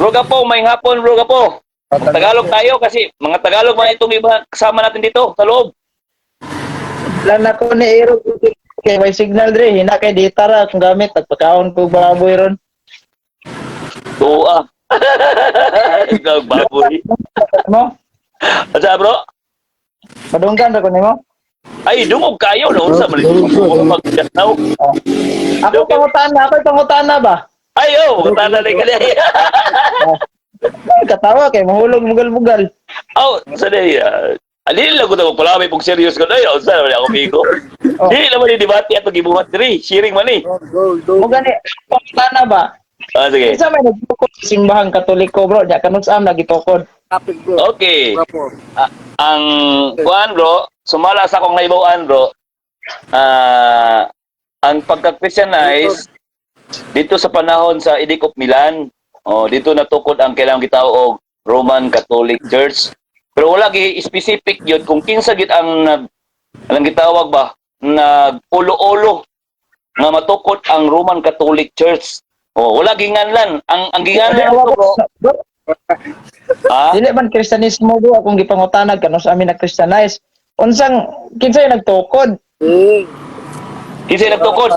Bro Gapo, may hapon, Bro Gapo. Tagalog tayo kasi mga Tagalog mga itong iba kasama natin dito sa loob. Plan ako ni Ero kay may signal dre, hina kay data ra akong gamit at pagkaon ko baboy ron. Tuwa. Ikaw, baboy. Mo? Asa, bro? Padunggan ra ko nimo. Ay, dungog kayo. No? Unsa man ito? Mag-now. Oh. Ako pangutana, ako pangutana ba? Ay, oh, tala na ka niya. Oh. Ay, katawa kay mahulog mugal-mugal. Oh, sa niya. Alin lang ko na magpalami kung serious ko na yun. Unsa naman ako, migo. Oh. Dili naman yung debate ato gibuhat diri. Sharing man eh. Go, go, go. Mo gani pangutana ba? Ah, sige. Kinsa may nagtukod sa simbahang Katoliko, bro? Nya kanus am nagitukod. Topic, bro. Okay. Rapport. Ah, ang kuan, bro, sumala sa akong naibawan, bro. Ah, ang pagka-Christianize dito sa panahon sa Edict of Milan, oh, dito natukod ang kailangang gitawag og Roman Catholic Church. Pero wala gi specific yun kung kinsa gid ang nag anong gitawag ba nag-ulo-ulo nga matukod ang Roman Catholic Church. Oh, wala ginganlan. Ang ginganlan dito, bro. Bro, Ah, dili man Kristiyanismo, bro, akong gipangutanag kanus amin na Christianize. Unsang kinsay nagtukod? Eh, kinsa nagtukod?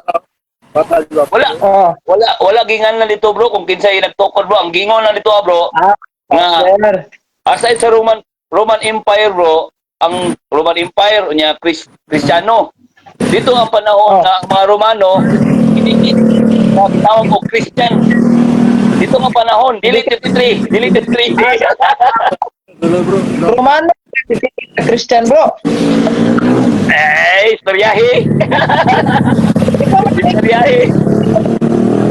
Bata, bro. Wala. Oh. Wala wala ginganlan dito, bro, kung kinsay nagtukod, bro. Ang gingon lang dito, ah, bro, Ah, nga sir. aside sa Roman Roman Empire, bro, ang Roman Empire unya Kristiyano. Dito ang panahon Oh. na ang mga Romano hindi tawag og Christian. Dito ang panahon, dili 33, dili 33. Tuloy, bro. No. Romano Christian, bro. Eh, istoryahe. Istoryahe.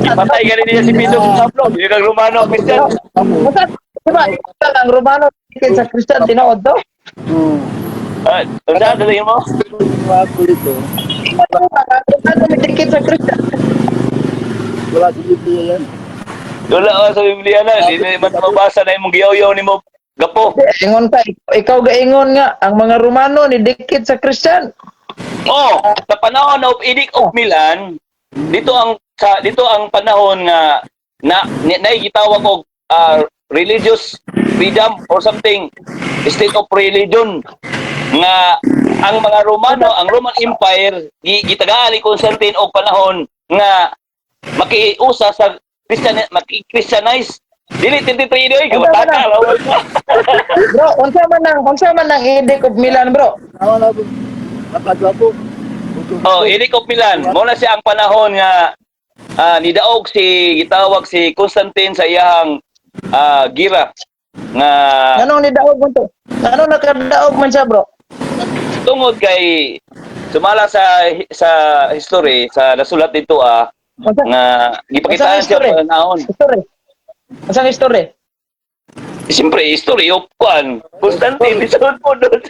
Ipatay gani niya si Pedro Pablo, dili kang Romano Christian. Basta, diba, ang Romano sa Christian tinuod do. Ah, unsa dali mo? Mga dito. Romano may dikit sa Christian. Wala sa Biblia yan. Wala ka sa Biblia na, di na man mabasa na imong giyaw-yaw nimo gapo. Ingon ka, ikaw gaingon nga ang mga Romano ni dikit sa Christian. Oh, sa panahon of Edict of Milan, dito ang panahon nga na naigitawag og religious freedom or something, state of religion nga ang mga Romano, ang Roman Empire gitagaan ni Constantine og panahon nga makiusa sa Christian, maki-Christianize. Dili 23 doy, kabataka raw. Bro, unsa man ang Edict of Milan, bro? Tama na, bro. Bata, bro. Oh, Edict of Milan. Mo na siya ang panahon nga nidaog si gitawag si Constantine sa iyang gira nga Nganong nidaog man to? Nganong nakadaog man siya, bro? Tungod kay sumala sa history sa nasulat dito Unsa nga gipakitaan Unsa siya history? panahon. History? Unsang history? Siyempre, history of kwan. Constantine lisod po doon.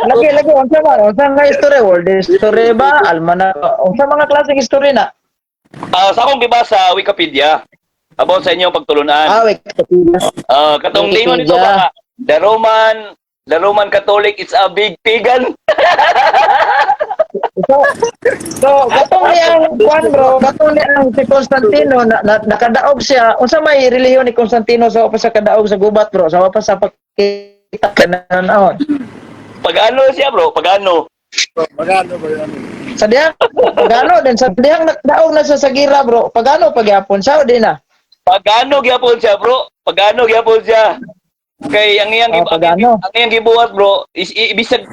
Lagi lagi unsa man? Unsa nga history? World history ba? Almanac? Unsa mga klaseng history na? Ah, sa akong gibasa Wikipedia about sa inyong pagtulunan. Ah, Wikipedia. Ah, katong lingon nito Wikipedia. ba? The Roman Catholic is a big pagan. So, katong niyang kwan, bro, katong niyang si Constantino na nakadaog siya. Unsa may relihiyon ni Constantino sa pa sa kadaog sa gubat, bro? Sa pa sa pakita kananaon. Pagano siya, bro, pagano. Magano ba yan? Sa dihang pagano din sa dihang nakadaog na siya sa gira, bro. Pagano pagyapon siya o di na? Pagano gyapon siya, bro. Pagano gyapon siya. Kay ang iyang Oh, pagano. ang iyang gibuhat, bro, is ibisag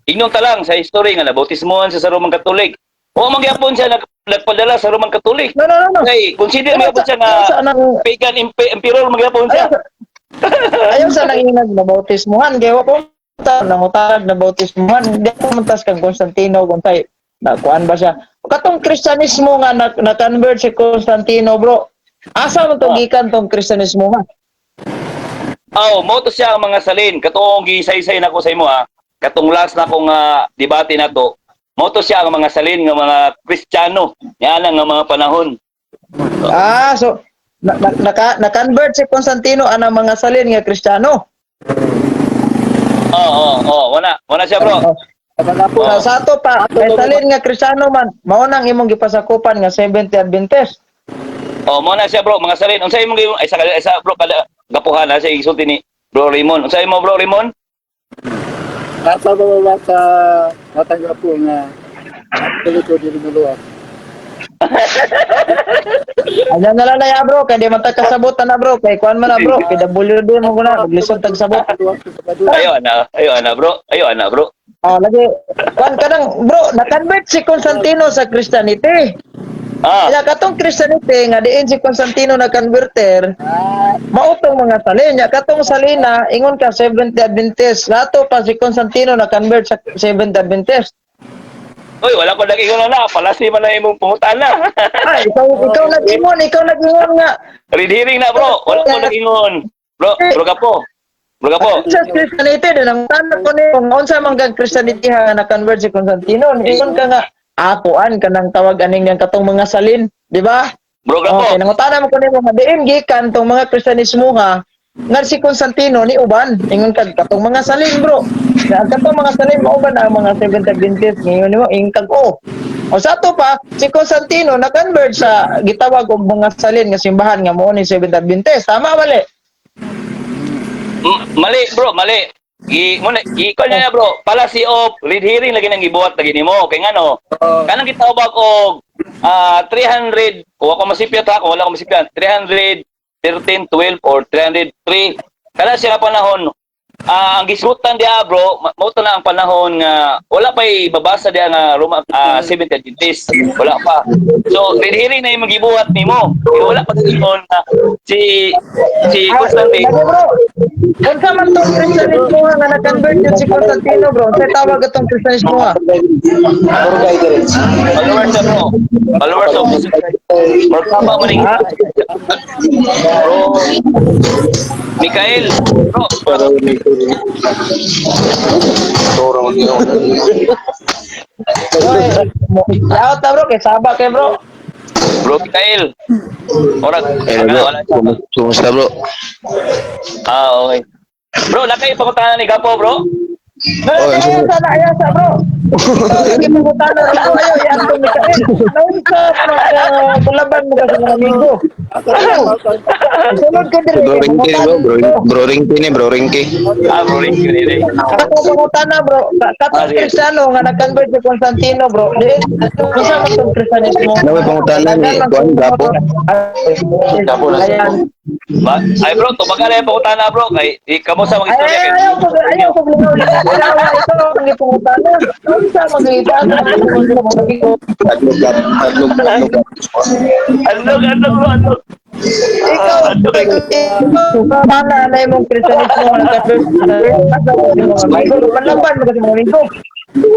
ingnon ta lang sa history nga nabautismohan siya sa Roman Catholic. Wa man gyapon siya nagpadala sa Roman Catholic. No, no, no, no. Kay consider mo gyapon siya nga Ayaw sa nang pagan emperor man gyapon siya. Ayaw sa nang inag na bautismohan kay wa po ta nangutag na bautismohan di ko muntas kang Constantino kung tay nakuan ba siya katong Kristiyanismo nga na convert si Constantino, bro. Asa man to gikan tong Kristiyanismo nga? Oh, mo to siya ang mga salin. Katong gisaysay nako sa imo ha. Katong last na akong debate nato. Mo to siya ang mga salin nga mga Kristiyano. Yan ang mga panahon. Ah, so na convert si Constantino anang mga salin nga Kristiyano. Oo. Wala. Wala siya, bro. Oh. Tama na po. Sa ato pa may salin nga Kristiyano man mao nang imong gipasakupan nga Seventh Adventist. Oh, mo na siya, bro, mga salin. Unsa imong ay sa bro kada Gapuhan na sa isulti ni Bro Raymond. Unsa imo, Bro Raymond? Nasa baba sa matanggap po nga Katoliko dili muluwas. Ayan na lang na ya, bro, kay di man ta kasabot na bro, kay kuan man na bro, kay WD mo guna, maglisod tag sabot. Luwas sa Sabado. Ayo ana, ayo ana bro, ayo ana bro. Oh, lagi kuan kanang bro, na-convert si Constantino sa Christianity. Kaya katong Christianity nga diin si Constantino na converter, mautong mga salin. Nya katong salina ingon ka Seventh Adventist. Nato pa si Constantino na convert sa Seventh Adventist. Uy, wala ko nag-ingon na. Palasi man na imong pangutana. Ay, ikaw nag-ingon, ikaw nag-ingon nga. Red hearing na bro. Wala ko nag-ingon. Bro, bro Gapo. Bro Gapo. Sa Christianity din ang tanong ko niyo kung unsa man kang Christianity ha na convert si Constantino, ingon ka nga akuan kanang tawag aning yang katong mga salin, di ba? Bro Gapo. Okay, nangutana mo ko nimo nga diin gikan tong mga Kristiyanismo ha nga si Constantino ni uban ingon kag katong mga salin bro. Nga ang katong mga salin mauban ang mga Seventh Adventist ngayon nimo ingon kag oh. O sa ato pa si Constantino na convert sa gitawag og mga salin nga simbahan nga mao ni Seventh Adventist. Tama mali? Mali bro, mali. Gi mo na gi ko na bro. Palasi of red hearing lagi nang gibuhat lagi nimo. Kay ngano? Kanang gitawag og 300, kung ako masipyat ha, kung wala ko masipyat, 313, 12 or 303. Kana siya nga panahon, ang gisgutan diha bro, mao to na ang panahon nga wala pa'y babasa diha nga Roma Seventh Adventist, wala pa. So red herring na imong gibuhat nimo. Kaya wala pa ingon na si si Constantine. Lagi bro. Unsa man tong Kristiyanismo nga na-convert yun si Constantino bro? Unsa tawag itong Kristiyanismo ha? Followers na bro. Followers of Jesus Christ. Or tama mo rin. Bro. Mikael. Bro. Out na bro, kay saba kay bro. Bro Mikael. Ora, Eh, bro. wala siya. Kumusta, bro? Ah, okay. Bro, lakay pangutanan ni Gapo, bro. Oh, ayaw sana, ayaw sa bro. Ikaw, lagi pangutana ako, ayaw, yan itong Mikael. Naunsa, kulaban mo ka sa mga amigo. Sunod ko dire. Bro Rinky, bro. Bro, bro Rinky ni, bro Rinky. Ah, bro, Rinky, rin. Kato pangutana bro, Ah, katong sige. Kristiyano nga nag-convert si Constantino bro. Di, unsa man tong Kristiyanismo? Ano ba pangutana ni Juan Gapo? Gapo na. Ayan. Ba? Ay, bro, tumagal na yung pangutana, bro. Kay, di, kamo sa mga Ay, istorya. ay, ayaw ko, ayaw ko, ayaw, ito ang gipangutana. Unsa magita mga amigo? Taglog, taglog, taglog. Andog, andog, bro, andog. Ikaw, ikaw, sana na imong Kristiyanismo nga nag-convert sa mga amigo. Manlaban mo kasi mga amigo.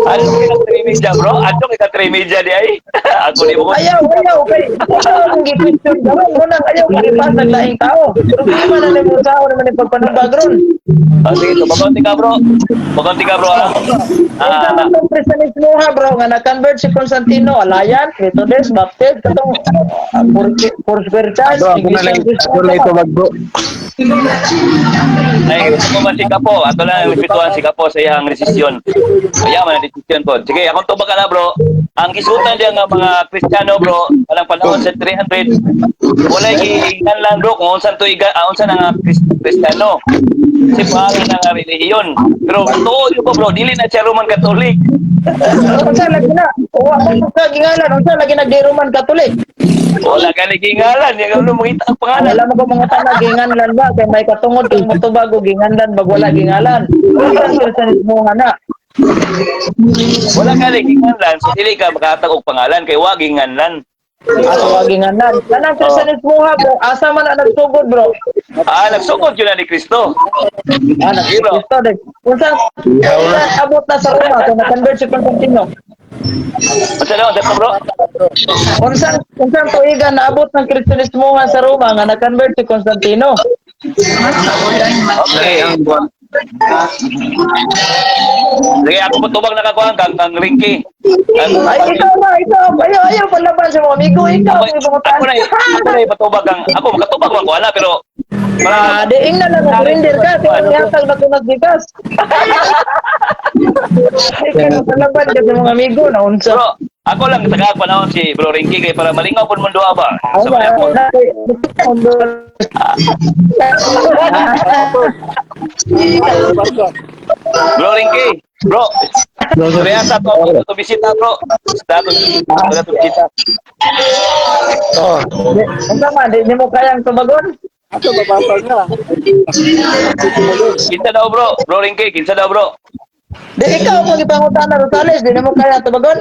Andog kay ka media, bro. Andog kay ka media di ay. Ako di mo. Ayaw, ayaw, kay ikaw ang gi-question gawin mo nang ayaw kalipatan laing tao. Problema na nimo tao naman yung pagpanubag ron. Ah, sige, tumagonti ka, bro. Tumagonti ka, bro. Ah. Unsa man tong Kristiyanismo ha bro nga na-convert si Constantino, Alayan, Methodist, Baptist, katong Foursquare Church, Bro, ako na lang, ako na itubag, bro. Ay, gusto ko man si Kapo. Ato lang, respetuhan si Kapo sa iyang desisyon. Kaya man ang desisyon po. Sige, akong tubag ka na, bro. Ang gisutan diyan nga mga Kristiyano, bro, walang panahon sa 300, walay giingan lang, bro, kung unsan tuig, unsa na nga Kristiyano. Kasi pangalan na nga relihiyon. Pero tuod yun ko, bro, dili na siya Roman Catholic. Unsa lagi na? Wa mo ka gingalan, unsa lagi na di Roman Catholic? Wala ka gingalan. Yung ano, makita ang pangalan. Wala mo ko mga tana ginganlan ba kay may katungod kang motubag og ginganlan bag wala gingalan. Unsa ang Kristiyanismo nga na? Wala ka gingalan. So, dili ka makahatag og pangalan. Kay wa ginganlan. Ato wa ginganlan. Kanang Kristiyanismo ha bro, asa man na nagsugod bro? Ah, nagsugod yun na ni Kristo. Ah, nagkristo din. Unsa abot na sa Roma kung na-convert si Constantino? Unsa na, unsa bro? Unsang tuigan naabot ng Kristiyanismo nga sa Roma nga na-convert si Constantino? Okay. Ang buwan. Sige, ako po tubag nakakuha kang kang Rinky. Ay, ikaw na, ikaw. Ayaw, ayaw, palaban sa mga amigo. Ikaw, Ako, ang ibang ako na, ako na ipatubag kang ako makatubag man ko ana pero Ah, para di ingna lang ang render ka kaya nihatag na tunag bigas. Ikaw palaban ka sa mga amigo na unsa. bro, Ako lang taga panahon si Bro Rinky kay para malingaw pud mundo ba. Ay, Sa mga po. Basta. Bro Rinky, bro. Sorry sa to, to bisita, bro. Sa to, sa to bisita. Oh. Unsa man, di mo kayang tubagon? Ato babasa niya. Kinsa daw, bro? Bro Rinky, kinsa daw, bro? Di ikaw mo gipangutana, Rosales, di mo kaya tubagon?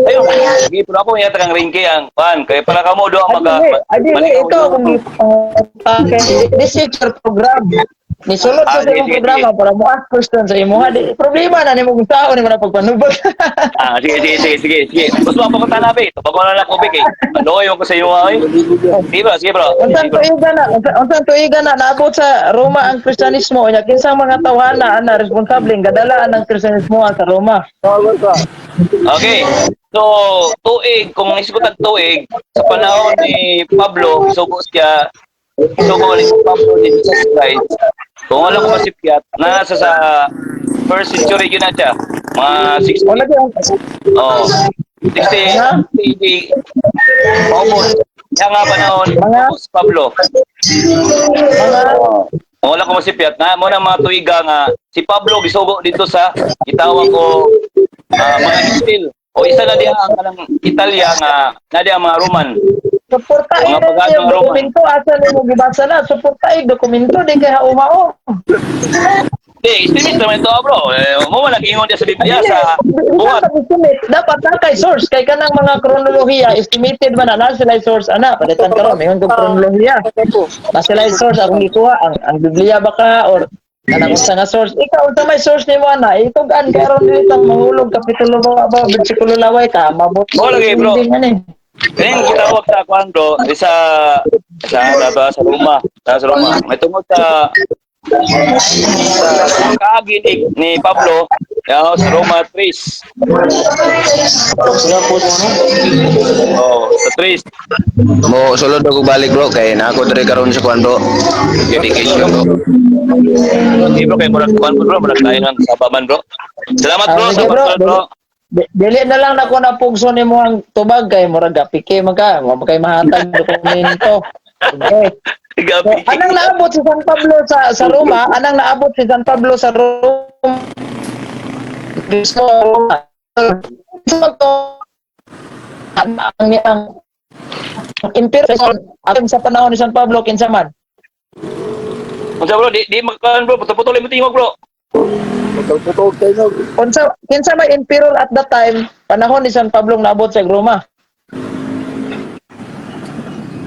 Ayun, sige, pero ako yata kang Rinky ang pan kay para kamo do ang maga. Ay, di, malingaw ikaw do. kung gipangutana. This is your program. Nisulod Ah, sa sige, imong sige, programa para mo ask question sa imo. Di problema na nimo kung tao nimo na pagpanubag. Ah, sige, sige, sige, sige, sige. Mas mapakutana be. Tubagon na lang ko be kay. Maluoy mo ko sa iyo ay. Sige, bro, sige, bro. Sige, Unsang bro. tuiga na, unsang tuiga na naabot sa Roma ang Kristyanismo nya kinsang mga tawhana ana responsable gadalaan ang Kristyanismo sa Roma? Babasa. Okay. So, tuig, kung isgutan tuig, sa panahon ni Pablo, sugo siya, sugo ni Pablo ni Jesus Christ, kung wala ko masipyat, nasa sa first century yun na siya. Mga 60, O lagi ang oh, 60, Ha? AD, paubos. Siya nga panahon, si Pablo. Mga Kung wala ko masipyat, na mo na mga tuiga nga, si Pablo gisugo dito sa gitawag ko mga Estil. O isa na diha ang kanang Italia nga na diha ang mga Roman. Suportahin Mga na pagano yung Roma. dokumento asa nimo gibasa na, suportahin dokumento di kay haumao. Di, estimate naman ito, bro. Eh, mo man nag-ingon diya sa Biblia sa buhat. Estimate. Dapat na kay source kay kanang mga kronolohiya estimated man na na sila source ana palitan karon ingon kog kronolohiya. Na sila source akong gikuha ang Biblia ba ka or kanang unsa nga source, ikaw unsa may source nimo ana itug-an karon dili tang mahulog kapitulo ba ba bersikulo laway ka mabot. Mo lagi, bro. Hindi man eh. Kaning gitawag sa kuan, bro, isa sa ba sa Roma, sa Roma. May tungod sa kaagi ni Pablo yaw, sa Roma 3. Oh, sa 3. Mo sulod ako balik, bro, kay na ako diri karon sa kuan, bro. Dedication, bro. Di, bro, kay murag kuan bro, murag tayo ng sabaman, bro. Salamat, bro, Ah, sa sige, bro. pagsulod, bro. Dili na lang nako napugso nimo ang tubag kay murag gapike man ka, wa man kay mahatag dokumento. Okay. So, Gabi. anang naabot si San Pablo sa Roma? Anang naabot si San Pablo sa Roma? Mismo Roma. So, to, ang imperyo ang sa panahon ni San Pablo kinsa man? Unsa, bro, di di magkuan, bro, putol-putol mo tingog, bro. Putol-putol tayo. Unsa kinsa may emperor at that time panahon ni San Pablo naabot sa Roma?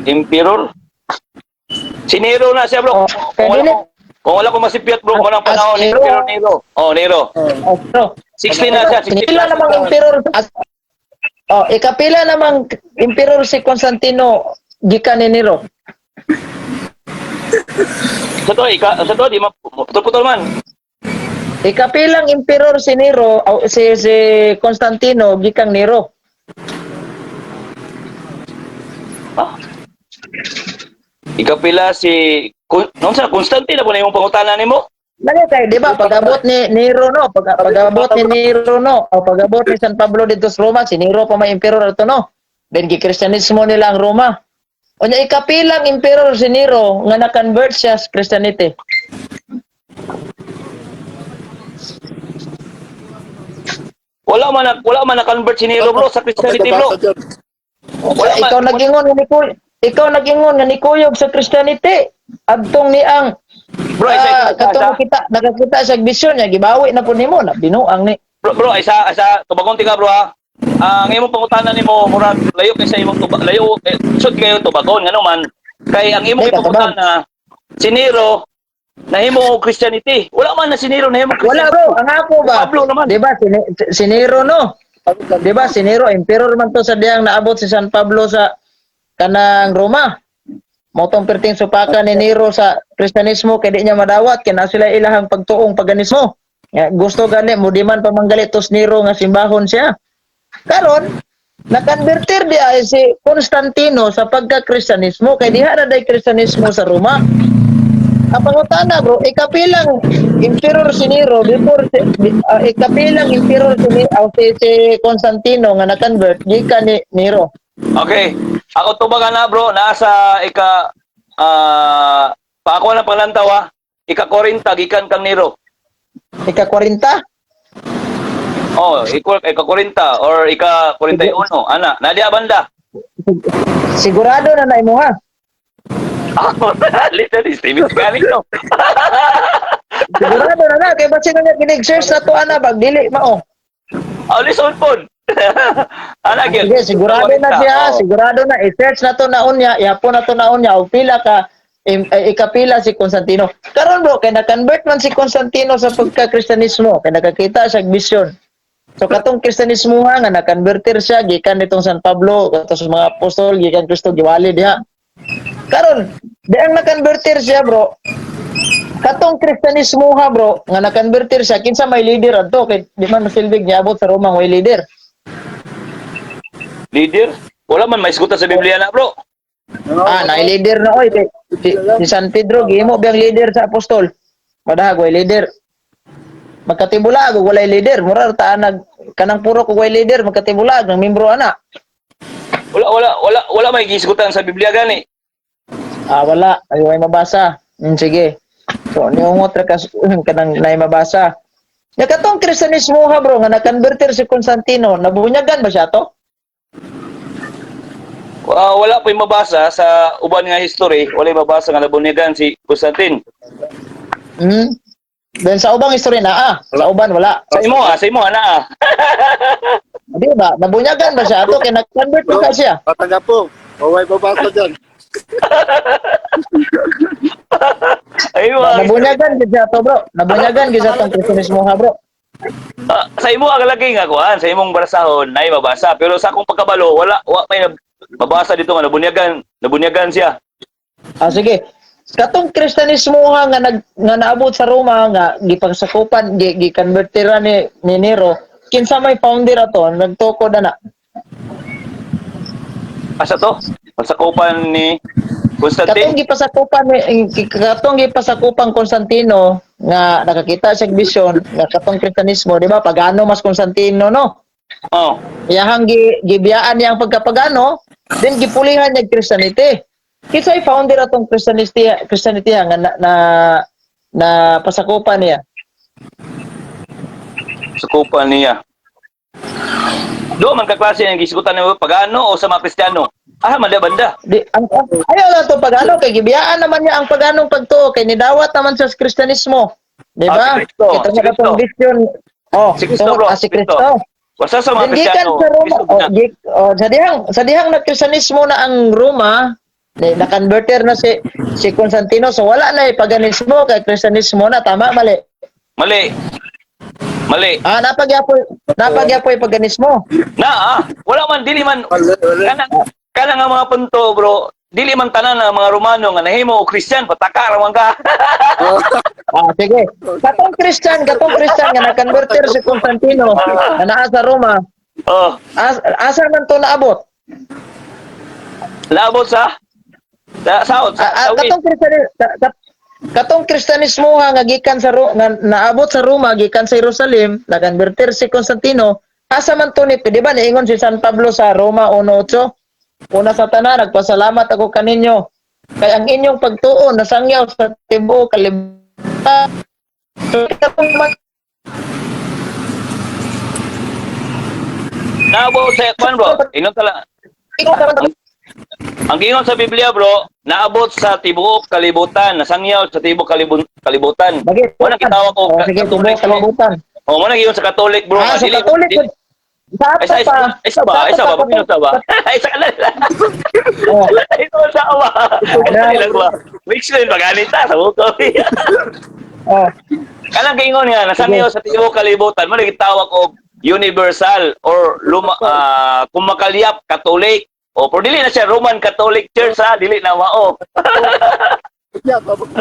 Emperor. Si Nero na siya, bro. Oh, Kung wala kay ko, kung wala ko masipyat, bro, kung walang Ah, panahon ni Nero. Emperor Nero. Oh, Nero. Oh, bro. 16 na siya, 16 Pila na. namang emperor Oh, ikapila namang emperor si Constantino gikan ni Nero. Sa to, ika, sa to, di ma putol-putol man. Ikapilang emperor si Nero, o, si si Constantino gikan Nero. Ah. Ikapila si no sa Constantine na po na imong pangutana nimo. Lagi kay, di ba, pag-abot ni Nero no, pag-abot ni Nero no, o pag-abot ni San Pablo dito sa Roma, si Nero pa may emperor ato no. Then gikristianismo nila ang Roma. Unya ikapilang emperor si Nero nga na-convert siya sa Christianity. Wala man na convert si Nero, bro, sa Christianity, bro. Wala man. Ikaw nag-ingon nga nikuyog sa Christianity. Adtong ni ang Bro, isa, isa, isa, katong kita nakakita siya og bisyon niya gibawi na pud nimo na binuang ni. Bro, bro, isa isa tubagon tika, bro, ha. Ang imong pangutana nimo murag layo kay sa imong tubag, layo eh, sud kayo tubagon ngano man kay ang imong Di, katubag. ipangutana si Nero nahimo og Christianity. Wala man na si Nero nahimo Wala, Christianity. bro, ang ako ba? Pablo naman. Di ba si Nero no? Di ba si Nero emperor man to sa diyang naabot si San Pablo sa kanang Roma. Mao tong perting supaka ni Nero sa Kristiyanismo kay di niya madawat kay na sila ilahang pagtuong paganismo. Nga, gusto gani mo di man pamanggalit tos Nero nga simbahon siya. Karon nakonvertir di ay si Constantino sa pagka-Kristiyanismo kay diha na day Kristiyanismo sa Roma. Ang pangutana, bro, ikapilang emperor si Nero before ikapilang emperor si Constantino nga na-convert gikan ni Nero? Okay. Ako tubagan na, bro, nasa ika paako na panglantaw ha. Ika 40 gikan kang Nero. Ika 40? Oh, ika 40 or ika 41 ana, nadia banda. Sigurado na na imuha. Ako, literally, Steven galing no. Sigurado na na kay basin na kinig-search na to ana bag dili mao. Oh, listen pod. Ana gyud. Sige, sigurado na siya, Oh. sigurado na i-search na to na unya, ihapon na to na unya og pila ka ikapila si Constantino. Karon, bro, kay na-convert man si Constantino sa pagka-Kristiyanismo, kay nakakita siya og vision. So katong Kristiyanismo ha, nga na-converter siya gikan nitong San Pablo, kato sa mga apostol gikan Kristo giwali diha. Karon, di ang na-converter siya, bro. Katong Kristiyanismo ha, bro, nga na-converter siya, kinsa may leader adto kay di man masilbig niabot sa Roma way leader? Leader? Wala man maisgutan sa Biblia na, bro. Ah, na leader na oy kay si San Pedro gihimo biyang leader sa apostol. Madahag way leader. Magkatibulag og walay leader, mura ra ta nag kanang puro ko way leader, magkatibulag ng membro ana. Wala wala wala wala may gisgutan sa Biblia gani. Ah, wala, ay way mabasa. Sige. So niungot ra ka kanang nay mabasa. Nya katong Kristiyanismo ha, bro, nga na-converter si Constantino, nabunyagan ba siya to? Wala po'y mabasa sa uban nga history, wala mabasa nga nabunyagan si Constantine. Then sa ubang istorya na ah, sa uban wala. Sa imo ana ah. Di ba? Nabunyagan ba siya ato kay nag-convert pa siya? Patanga po. Maway babasa dyan. Ay, mga Nabunyagan gid siya to, bro. Nabunyagan gid siya tong Kristiyanismo ha, bro. Ah, sa imo ang lagi nga kuan, sa imong basahon nay mabasa, pero sa akong pagkabalo wala wa may mabasa dito nga nabunyagan, nabunyagan siya. Ah, sige. Katong Kristiyanismo ha nga nag nga naabot sa Roma nga gipagsakupan gi gikonvertira ni Nero, kinsa may founder ato nagtukod ana? Asa to? Pasakupan ni Katong Constantine. gipasakupan ni katong gipasakupan Constantino nga nakakita siya og vision nga katong Kristiyanismo, di ba? Pagano mas Constantino, no? Oh. Iyahang gibiyaan niya ang pagkapagano, then gipulihan niya ang Christianity. Kinsay founder atong Christianity Christianity nga na pasakupan niya? Sakupan niya. Do man ka klase ang gisgutan nimo, pagano o sa mga Kristiyano? Ah, manda banda. Di, ang ayaw lang to pagano kay gibiyaan naman niya ang paganong pagtuo kay nidawat naman siya sa Kristiyanismo. Di ba? Ah, si Kristo, Kita si sa Kristo. katong vision. Oh, Si Kristo, bro, ah, si si Kristo. Kristo. Basta sa mga Then gikan Kristiyano, sa Roma, Kristo oh, na. oh, sa dihang nagkristiyanismo na ang Roma, na-converter na si si Constantino, so wala na paganismo kay Kristiyanismo na, tama mali? Mali. Mali. Ah, napagyapoy paganismo. Na ah, wala man dili man Wala, wala. kanang kanang nga mga punto, bro. Dili man tanan ang mga Romano nga nahimo og Christian, pataka ra man ka. Ah, sige. Katong Christian nga na-converter si Constantino na naa sa Roma, Oh, asa man to naabot? labot sa south, sa, Ah, ah, sa west. Katong Kristiyanismo ha nga gikan sa nga naabot sa Roma gikan sa Jerusalem, na-converter si Constantino, asa man to ni, di ba niingon si San Pablo sa Roma 1:8? "Una sa tanan, nagpasalamat ako kaninyo kay ang inyong pagtuo nasangyaw sa tibuok kalibutan." So, katong Naabot sa kwan, bro. Ingon tala. Ang giingon sa Biblia, bro, naabot sa tibuok kalibutan, nasangyaw sa tibuok kalibutan. Bagay. Wala kitawag ko Oh, sige, Catholic, tibuok kalibutan. Oh, mo na giingon sa Catholic, bro. Ah, nga sa dili Catholic. Sa Ay, ato isa, pa. isa ba? Sa ato Isa pa, ba? Bakit isa ba? Isa ka lang. Oh. Ito sa ba? Isa lang ba? Mix din paganita sa buko. Oh. Kanang giingon nga nasangyaw sa tibuok kalibutan, mo na gitawag og universal or luma, kumakalyap Catholic. O pero dili na siya Roman Catholic Church ha, dili na mao. Yeah, babasa.